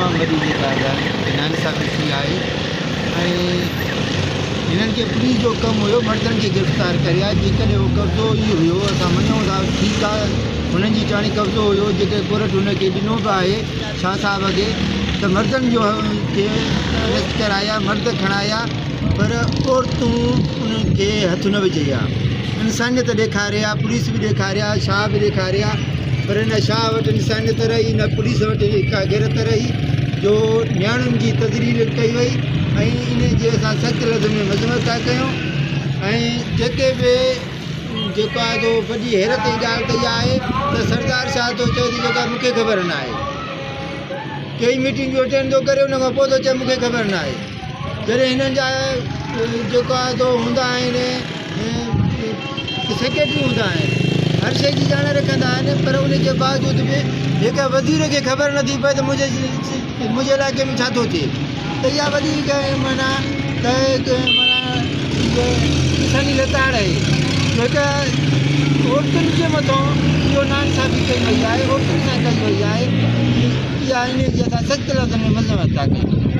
تمام وڏي جيڪا ناانصافي ٿي آهي ۽ هنن کي پوليس جو ڪم هيو مردن کي گرفتار ڪري ها جيڪڏهن اهو قبضو ئي هيو اسان مڃون ٿا ٺيڪ آهي هنن جي چواڻي قبضو هيو جيڪڏهن ڪورٽ هن کي ڏنو به آهي شاهه صاحب کي ته مردن جو کي اريسٽ ڪرايا مرد کڻايا پر عورتون انهن کي هٿ نه وجهي ها انسانيت ڏيکاري ها پوليس به ڏيکاري ها شاهه به ڏيکاري ها پر نه شاهه وٽ انسانيت رهي نه پوليس وٽ ڪا غيرت رهي جو نياڻين جي تذليل ڪئي وئي ۽ ان جي اسان سخت لفظ ۾ مذمت ٿا ڪيون ۽ جيڪي به جيڪو آهي سو وڏي حيرت جي ڳالهه ته اها آهي ته سردار شاهه ٿو چئي ته جيڪا مون کي خبر نه آهي ڪئي ميٽنگون اٽينڊ ٿو ڪري ان کان پوء ٿو چئي مون کي خبر نه آهي جڏهن هنن جا جيڪو آهي سو هوندا آهن سيڪريٽري هوندا آهن هر شيء جي ڄاڻ رکندا آهن پر ان جي باوجود به هڪ وزير کي خبر نٿي پئي ته منهنجي منهنجي علائقي ۾ ڇا ٿو ٿئي ته اها وڏي معنيٰ ته معنيٰ انساني لتاڙ آهي جو هڪ عورتن جي مٿان اهو ناانصافي ڪئي وئي آهي عورتن سان ڪئي وئي آهي اها ان جي اسان سخت لفظن ۾ مذمت ٿا ڪيون.